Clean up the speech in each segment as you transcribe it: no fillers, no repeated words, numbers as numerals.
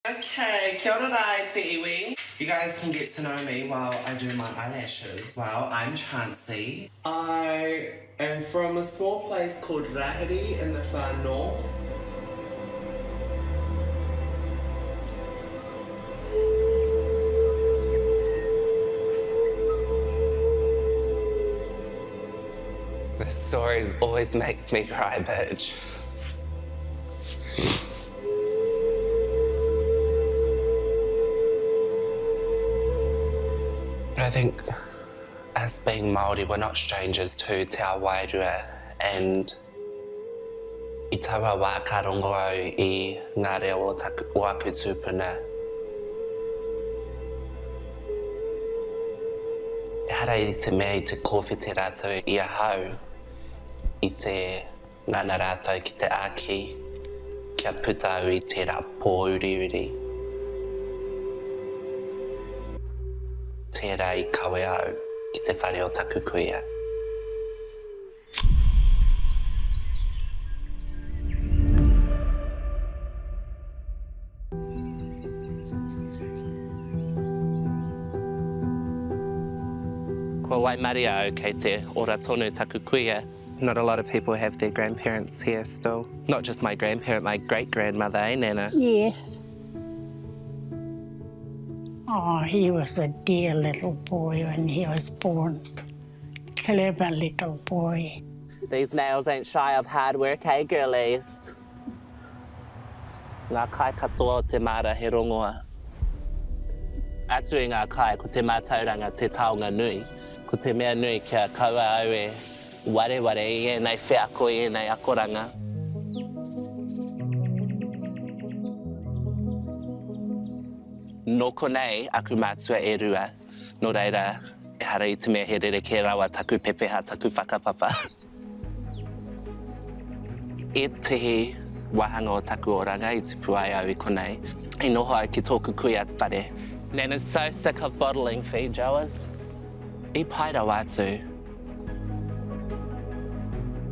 Okay, kia ora rā e te iwi. You guys can get to know me while I do my eyelashes. Well, I'm Chancey. I am from a small place called Rahiri in the far north. This story always makes me cry, bitch. I think as being Māori, we're not strangers to te ao wairua and i taua wā ka rongo au i ngā reo o taku, o aku tūpuna. Ehara i te mea i te kōwhiti rātou i ahau i te Ngana rātou ki te āki kia puta au i tērā pōuriuri. Tērā i kawe au ki te whare o taku kuia. Kua waimaria au kei te ora tonu taku kuia. Not a lot of people have their grandparents here still. Not just my grandparent, my great grandmother, eh Nana? Yes. Oh, he was a dear little boy when he was born. Clever little boy. These nails ain't shy of hard work, eh girlies? Ngā kai katoa o te māra he rongoa. Atu i ngā kai, ko te mātauranga te taonga nui. Ko te mea nui kia kaua au e wareware i ēnei wheako, i ēnei akoranga. Nō konei aku mātua e rua, nō reira, ehara i te mea he rerekē rawa taku pepeha, taku whakapapa. Ētehi wāhanga o taku oranga i tipu ai au i konei. I noho au ki tōku kuia whare. Nana's so sick of bottling feijoas. I pai rawa atu.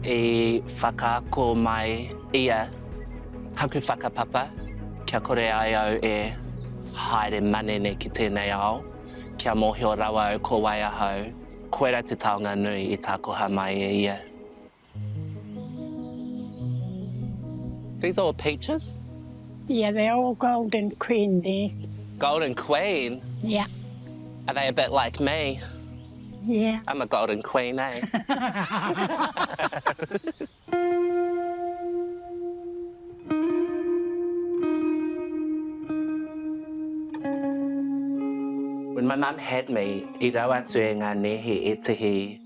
I whakaako mai ia taku whakapapa kia kore ai au e haere manene ki tēnei ao, kia mōhio rawa au ko wai ahau. Koira te taonga nui i takoha mai e ia. These all peaches? Yeah, they're all golden queen, these. Golden queen? Yeah. Are they a bit like me? Yeah. I'm a golden queen, eh? When my mum had me, i rau atu e ngā nēhi ētehi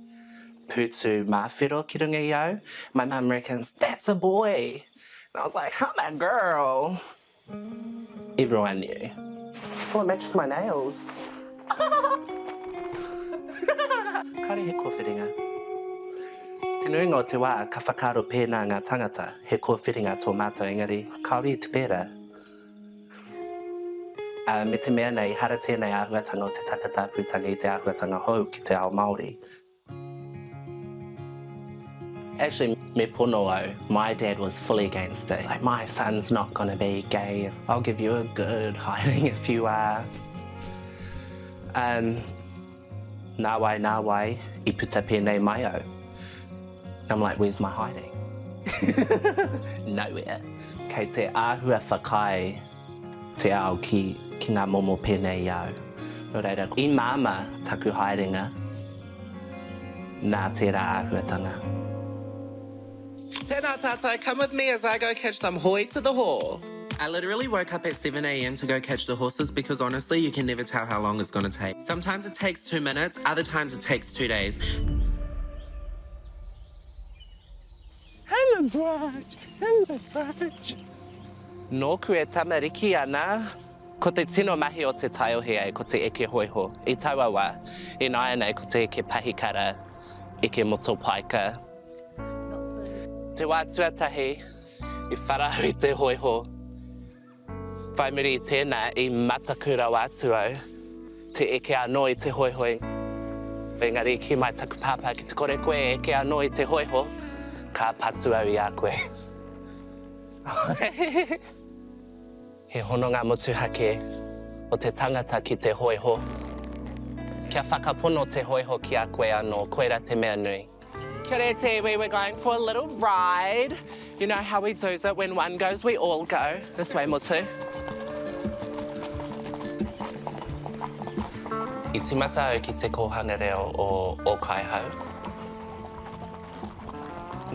pūtu māwhero ki runga i au. My mum reckons, that's a boy! And I was like, I'm a girl! Everyone knew. Oh, it matches my nails. Kāre he kōwhiringa. Te nuinga o te wā, ka whakaaro pēnā ngā tangata, he kōwhiringa tō mātou engari, kāore i te pērā. Ā, me te mea nei, ehara tēnei āhuatanga o te takatāpūtanga i te āhuatanga hou ki te ao Māori. Actually, me pono au, my dad was fully against it. Like, my son's not gonna be gay. I'll give you a good hiding if you are. Um, nā wai, nā wai, i puta pēnei mai au. I'm like, where's my hiding? Nowhere. Kei te āhua whakaae te ao ki, ki ngā momo pēnei i au. Nō reira, i māmā taku haerenga nā tērā āhuatanga. Tēnā tātou, come with me as I go catch some hoi to the hall. I literally woke up at 7am to go catch the horses because honestly you can never tell how long it's gonna take. Sometimes it takes two minutes, other times it takes two days. Hello Brad! Hello Brad! Nōku e tamariki ana, ko te tino mahi o te taiohi ai ko te eke hōiho. I taua wā, ināianei ko te eke pahikara, eke motopaika. Te wā tuatahi i whara au i te hōiho. Whai muri i tēnā, i mataku rawa atu au te eke anō i te hōiho, engari i kī mai taku pāpā ki te kore koe e eke anō i te hōiho, ka patu au i a koe. He hononga motuhake o te tangata ki te hōiho. Kia whakapono te hōiho ki a koe anō, koirā te mea nui. Kia ora e te iwi, we're going for a little ride. You know how we does it, when one goes we all go. This way Motu. I tīmata au ki te kōhanga reo o Ōkaihau.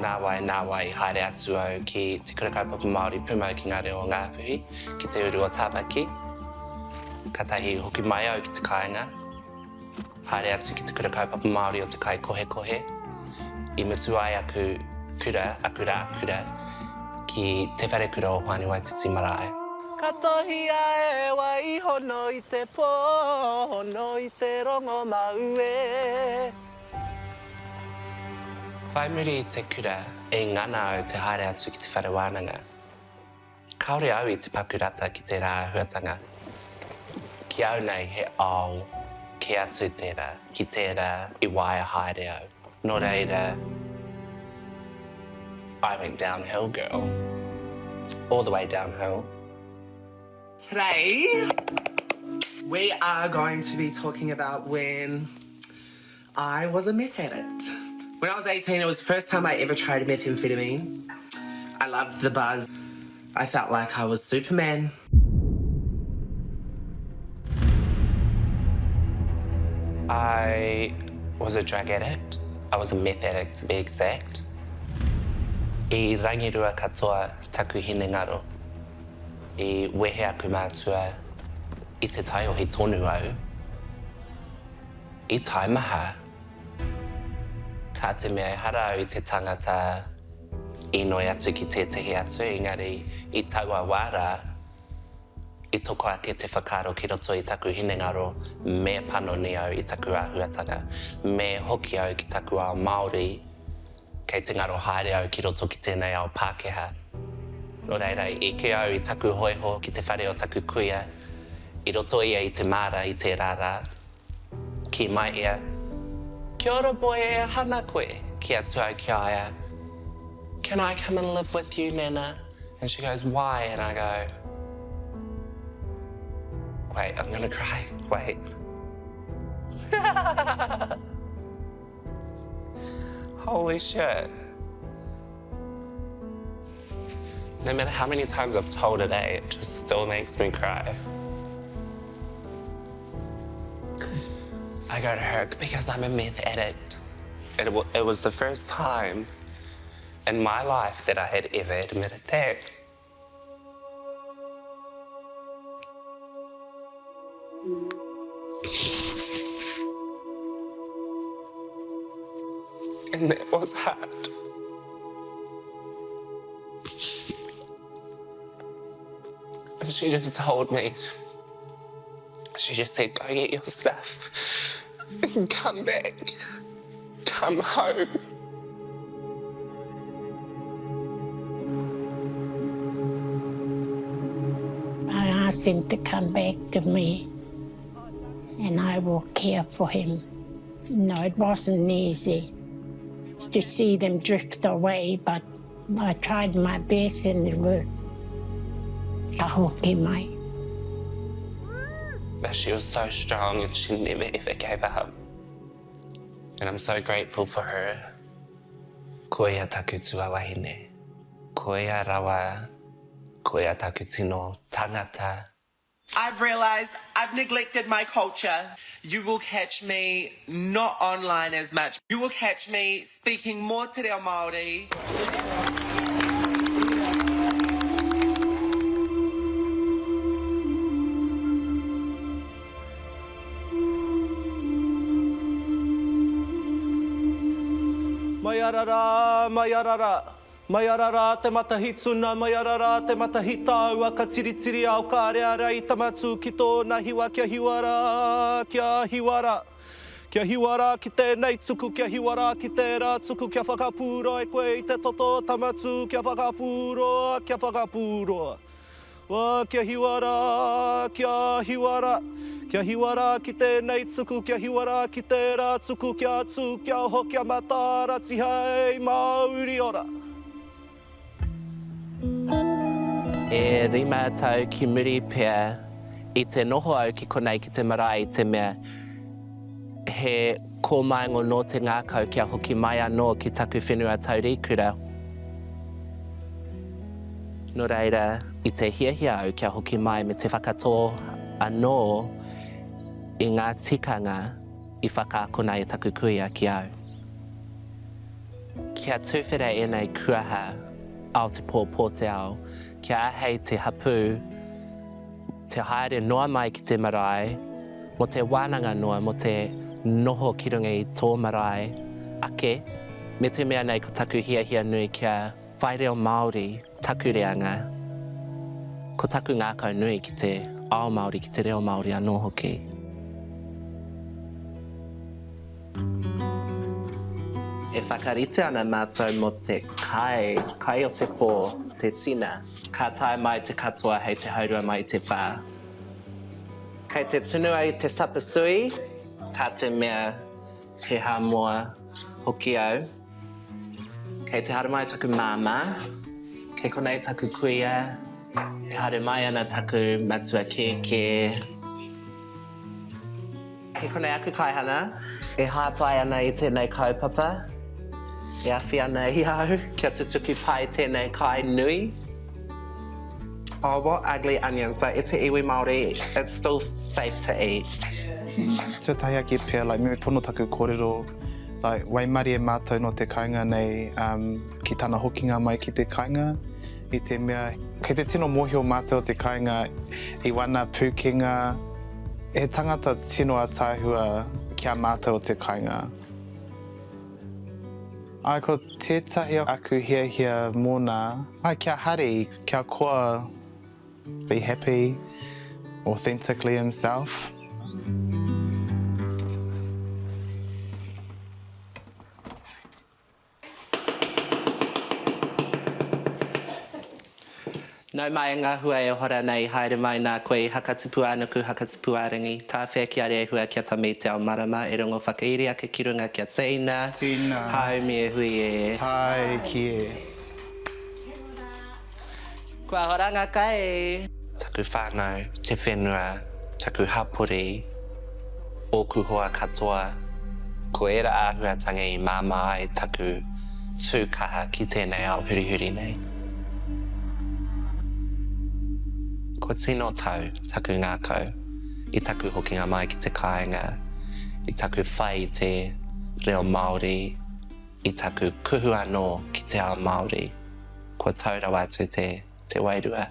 Nāwai, nāwai i haere atu au ki Te Kura Kaupapa Māori Pūmau ki Ngā Reo o Ngāpuhi, ki te uru o Tāmaki. Kātahi i hoki mai au ki te kāinga, haere atu ki Te Kura Kaupapa Māori o Te Kaikohekohe. I mutu ai aku kura, aku rā kura, ki Te Wharekura o Hoani Waititi Marae. Ka tohia e Waihono i te pō, hono i te rongo mau e. Whai muri i te kura, i ngana au te haere atu ki te whare wānanga. Kāore au i te paku rata ki tērā āhuatanga. Ki au nei he ao kē atu tērā, ki tērā i waia haere au. Nō reira, I went downhill girl. All the way downhill. Today, we are going to be talking about when I was a meth addict. When I was 18, it was the first time I ever tried methamphetamine. I loved the buzz. I felt like I was Superman. I was a drug addict. I was a meth addict to be exact. I rangirua katoa taku hinengaro. I wehe aku mātua i te taiohi tonu au. I taimaha. Tā te mea ehara au i te tangata inoi atu ki tētehi atu, engari i taua wā rā, i toko ake te whakaaro ki roto i taku hinengaro me panoni au i taku āhuatanga, me hoki au ki taku ao Māori, kei te ngaro haere au ki roto ki tēnei ao Pākehā. Nō reira, i eke au i taku hōiho ki te whare o taku kuia, i roto ia i te māra i tērā rā. Kī mai ia, Kia ora boy, e aha ana koe? Kī atu au ki a ia, Can I come and live with you, Nana? And she goes, Why? And I go, Wait, I'm gonna cry, wait. Holy shit. No matter how many times I've told it, eh, it just still makes me cry. I go to her because I'm a meth addict. It, it was the first time in my life that I had ever admitted that. And that was hard. And she just told me, she just said, go get your stuff and come back, come home. I asked him to come back to me and I will care for him. No, it wasn't easy to see them drift away, but I tried my best and it worked. Ka hoki mai. But she was so strong and she never ever gave up. And I'm so grateful for her. Ko ia taku tuawahine. Ko ia rawa, ko ia taku tino tangata. I've realised I've neglected my culture. You will catch me not online as much. You will catch me speaking more te reo Māori. Mai ara rā, mai ara rā. Mai ara rā te matahi tuna, mai ara rā te matahi tāua, ka tiritiri ao kārearea i Tamatū ki tōna hiwa kia hiwa rā, kia hiwa rā. Kia hiwa rā ki tēnei tuku, kia hiwa rā ki tērā tuku, kia whakapūroa e koe i te toto o Tamatū, kia whakapūroa, kia whakapūroa. Wā, kia hiwa rā, kia hiwa rā. Kia hiwa rā ki tēnei tuku, kia hiwa rā ki tērā tuku, kia tū, kia oho, kia mataara, tihei mauri ora. E rima tau ki muri pea i te noho au ki konei ki te marae i te mea he kōmaengo nō te ngākau kia hoki mai anō ki taku whenua taurikura. Nō reira, i te hiahia au kia hoki mai me te whakatō anō i ngā tikanga i whakaakona e taku kuia ki au. Kia tuwhera ēnei kuaha ao te pō, pō te ao, kia āhei te hapū te haere noa mai ki te marae, mō te wānanga noa, mō te noho ki runga i tō marae ake, me te mea nei ko taku hiahia nui kia whai reo Māori taku reanga, ko taku ngākau nui ki te ao Māori, ki te reo Māori anō hoki. E whakarite ana mātou mō te kai, kai o te pō, te tina. Ka tae mai te katoa hei te haurua mai i te whā. Kei te tunu au i te sapasui, tā te mea he Hāmoa hoki au. Kei te haere mai taku māmā, kei konei taku kuia, e haere mai ana taku matua kēkē. Kei konei aku kaihana e hāpai ana i tēnei kaupapa, e awhi ana i au kia tutuki pai tēnei kai nui. Oh, what ugly onions, but e te iwi Māori, it's still safe to eat. Tuatahi ake pea, like, me pono taku kōrero, like, waimarie mātou nō te kāinga nei um, ki tana hokinga mai ki te kāinga, i te mea, kei te tino mōhio mātou o te kāinga i wana pūkenga, He tangata tino ataahua ki a mātou o te kainga. Ae, ko tētahi aku hiahia mōna, ae, kia hari, kia koa, be happy, authentically himself. Nau mai e ngā hua e hora nei, haere mai nā koe i Hakatipu-ā-nuku, Hakatipu-ā-rangi, tāwhea ki a Rēhua, kia tame i te ao marama, e rongo whakairi ake ki runga kia tīna, Tīna. Hāumi e hui e. Hai ki e. Kua hora ngā kai! Taku whānau, te whenua, taku hapori, ōku hoa katoa, ko ērā āhuatanga i māmā ai taku tū kaha ki tēnei ao hurihuri nei. Kua tino tau taku ngākau i taku hokinga mai ki te kāinga, i taku whai i te reo Māori, i taku kuhu anō ki te ao Māori, kua tau rawa atu te, te wairua.